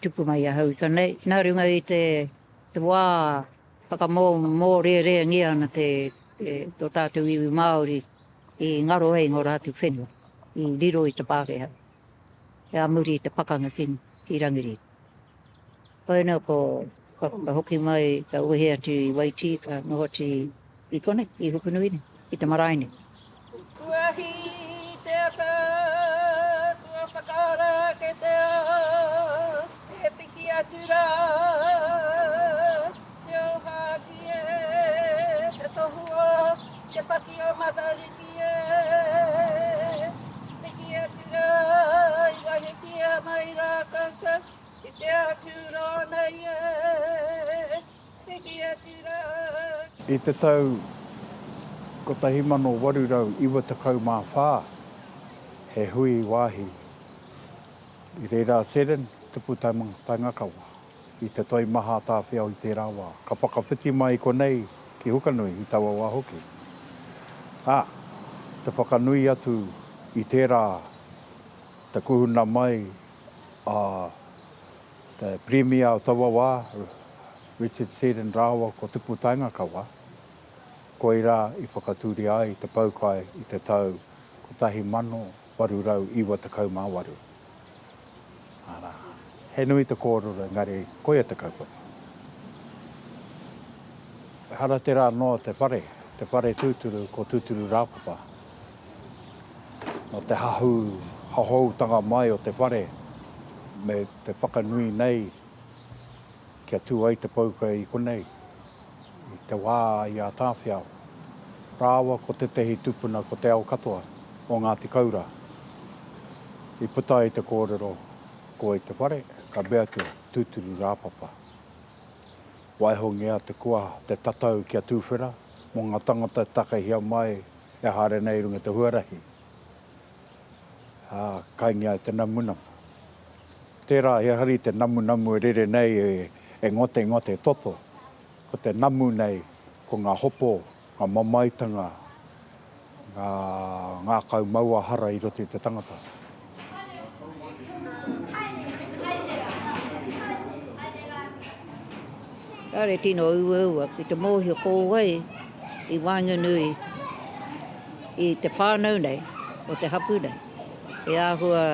Tupu mai ahau i konei, nā runga i te wā whakamōrērēngia ana te tō tātou iwi Māori i ngaro ai ngō rātou whenua, i riro i te Pākehā, ā muri i te pakanga ki Rangiriri. Koina ko ka hoki mai, ka wehe atu i Waitī, ka noho atu i konei, i Hukanui nei, i te marae nei. Kua hī te ata, kua whakaara ake te ao, e piki atu rā te ōhākī e, te tohu o te paki o Matariki e, piki atu rā i wahetia mai rā koutou i te atu rānei e. Piki atu rā. I te tau 1894, he hui wāhi i reira a Seddon, Tupu Taingakawa, i te toimaha Tāwhiao i tērā wā. Ka whakawhiti mai i konei ki Hukanui i taua wā hoki. Ā, te whakanui atu i tērā te kuhuna mai a Te Pirimia o taua wā, Richard Seddon rāua ko Tupu Taingakawa, koirā i whakatūria ai te poukai i te tau 1898. Arā, he nui te kōrero engari koia te kaupapa. Ehara tērā noa te whare, te whare tūturu ko Tūturu Rāpapa. Nō te hahu hohoutanga mai o te whare me te whakanui nei kia tū ai te poukai i konei, i te wā i a Tāwhiao rāua ko tētehi tupuna ko Te Aokatoa o Ngāti Kaura. I puta ai te kōrero ko wai te whare, ka mea atu, Tūturu Rāpapa. Waihongia te kuaha, te tatau kia tūwhera mō ngā tangata e takahia mai E haere nei i runga i te huarahi, ā, kaingia ai te namunamu. Tērā he hari te namunamu e rere nei e ngotengote toto. Ko te namu nei, ko ngā hopo, ngā mamaetanga, ngā ngākau mauāhara i roto i te tangata. Kāre tino uaua ki te mōhio ko wai i waenganui i te whānau nei, o te hapū nei, e āhua,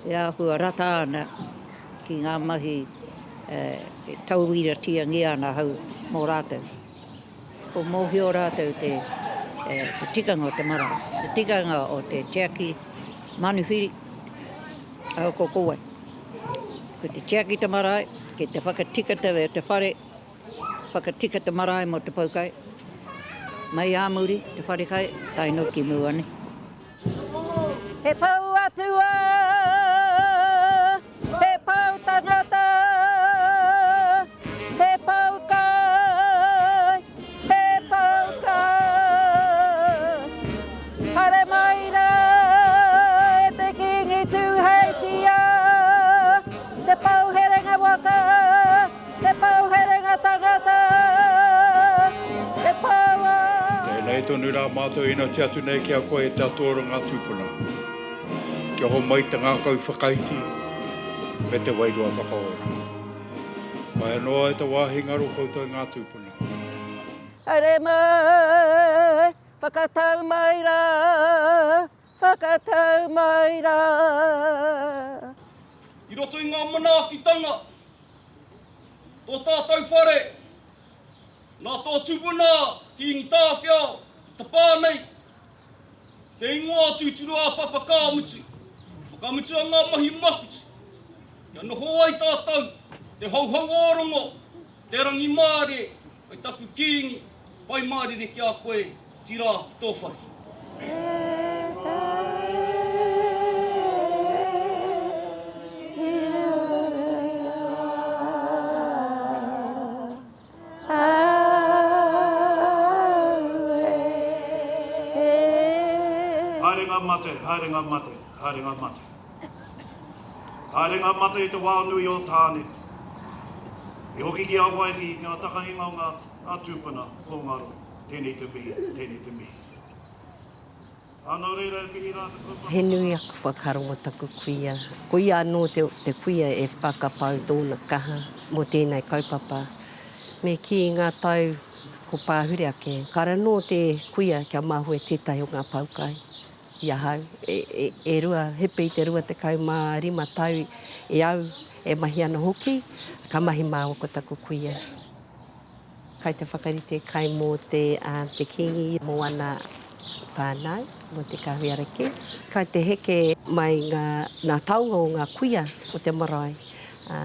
e āhua rata ana ki ngā mahi e tauiratiangia ana ahau mō rātou. Ko mōhio rātou te, te tikanga o te marae, te tikanga o te tiaki manuwhiri, ko ko wai. Ko te tiaki te marae, ki te whakatika te, te whare, whakatika te marae mō te poukai. Mai ā muri, te wharekai, tae noa ki mua nei. He pou atua, he pou tangata, he pou kai, he pou kai. Haere mai rā e te Kīngi Tūheitia, te pou herenga waka, te pou herenga tangata, te pou a. Tēnei tonu rā mātou inati atu nei ki a koe e te Atua o ngā tūpuna. Kia homai te ngākau whakaiti me te wairua whakaora. Paea noa e te wāhi ngaro koutou ngā tūpuna. Haere mai, whakatau mai rā, whakatau mai rā. I roto i ngā manaakitanga, tō tātou whare, nā tō tupuna Kīngi Tāwhiao i tapā nei te ingoa tūturu a Papa ka mutu, whakamutua ngā mahi makutu, kia noho ai tātou te hauhau ō rongo, te rangimārie, Hei taku Kīngi, pai mārire ki a koe, otirā ki tō whare. Haere ngā mate, haere ngā mate, haere ngā mate. Haere ngā mate i te wā nui o Tāne. I hoki ki Hawaiki i ngā takahinga o ngā tūpuna, kō ngaro, tēnei te mihi, tēnei te mihi. Ā, nō reira e mihi rā te kaupapa. He nui aku whakaaro mō taku kuia. Ko ia anō te kuia e whakapau tōna kaha mō tēnei kaupapa. Me kī i ngā tau ko pāhure ake, kāre anō te kuia kia mahue tētahi o ngā poukai i ahau. E rua, hepe i te 25 tau i au e mahi ana hoki, ka mahi māua ko taku kuia. Kai te whakarite kai mō te te Kīngi, mō ana whānau, mō te kāhui ariki. Kai te heke mai ngā ngā taonga o ngā kuia o te marae. Ā,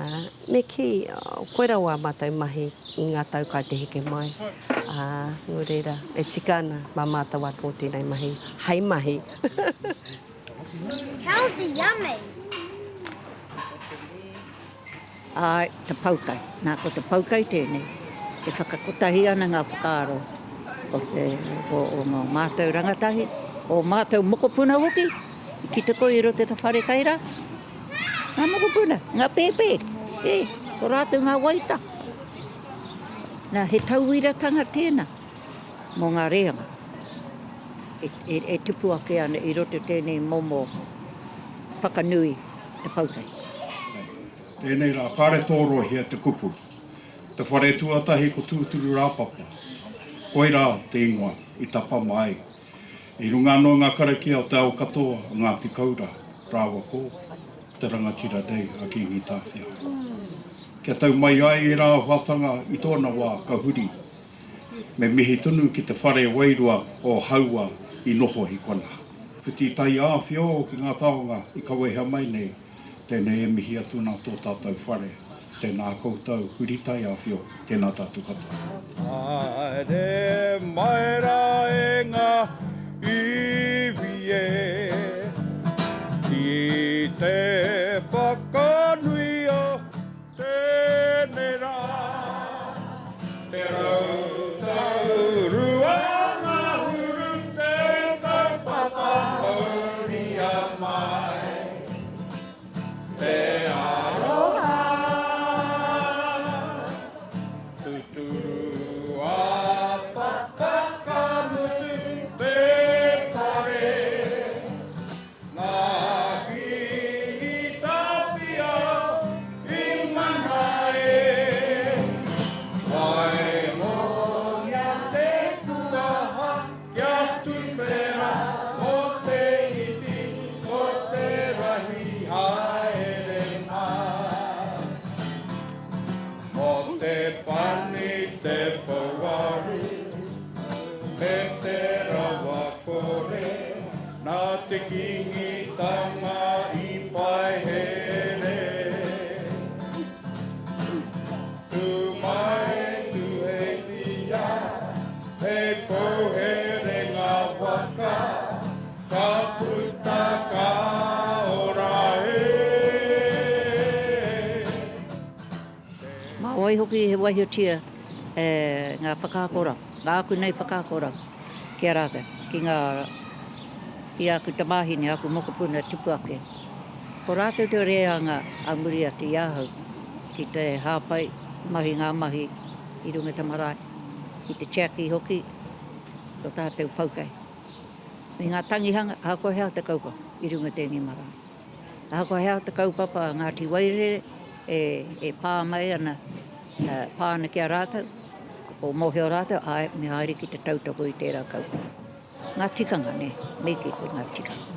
me kī, koirā wā mātou mahi i ngā tau kai te heke mai. Ā, nō reira, e tika ana mā mātou anō tēnei mahi hei mahi. Cows are yummy. Āe, te poukai. Nā, ko te poukai tēnei, e whakakotahi ana ngā whakaaro o te, o, o ngā mātou rangatahi, o mātou mokopuna hoki, i kite koe i roto i te wharekai rā. Ngā mokopuna, ngā pēpē, e, ko rātou ngā waita. Nā, he tauiratanga tēnā mō ngā reanga e, e, e tupu ake ana i roto tēnei momo whakanui te poukai. Tēnei rā, kāre tōrohia te kupu. Te whare tuatahi ko Tūturu Rāpapa. Koirā te ingoa i tapa mai. I runga anō ngā karakia o te ao katoa o Ngāti Koura rāua ko te rangatira nei a Kīngi Tāwhiao. Kia tau mai ai ērā ohatanga i tōna wā ka huri. Me mihi tonu ki te whare wairua o Haua i noho i konā. Whiti taiāwhio ki ngā taonga i kawehia mai nei, tēnei e mihi atu nā tō tātou whare. Tēnā koutou, huri taiāwhio, tēnā tātou katoa. Haere mai rā e ngā iwi e, ki te whakanui o Tēnei rā, te rautau ruangahuru te kaupapa mauria mai te aroha. Tuturu a papa ka mutu te whare. Ngā Kīngi Tāwhiao i mana e. Waihonia te kuaha kia tuwhera mō te iti, mō te rahi haere nā. Mō te pani te pouaru me te rawakore. Nā te Kīngitanga i paihere. Tū mai Tūheitia, hei pouhere ngā waka, ka puta ka ora e. Mā wai hoki he waihotia ngā whakaakoranga, ngā aku nei whakaakoranga ki a rātou, ki ngā, ki āku tamāhine, āku mokopuna tupu ake. Ko rātou te reanga a muri atu i ahau ki te hāpai mahi ngā mahi i runga i te marae, i te tiaki hoki o tātou poukai. Me ngā tangihanga, ahakoa he aha te kaupapa i runga i tēnei marae. Ahakoa he aha te kaupapa a Ngāti Wairere e pā mai ana, pā ana ki a rātou, ko mōhio rātou, āe, me haere ki te tautoko i tērā kaupapa. Ngā tikanga, nē, me kī ko ngā tikanga.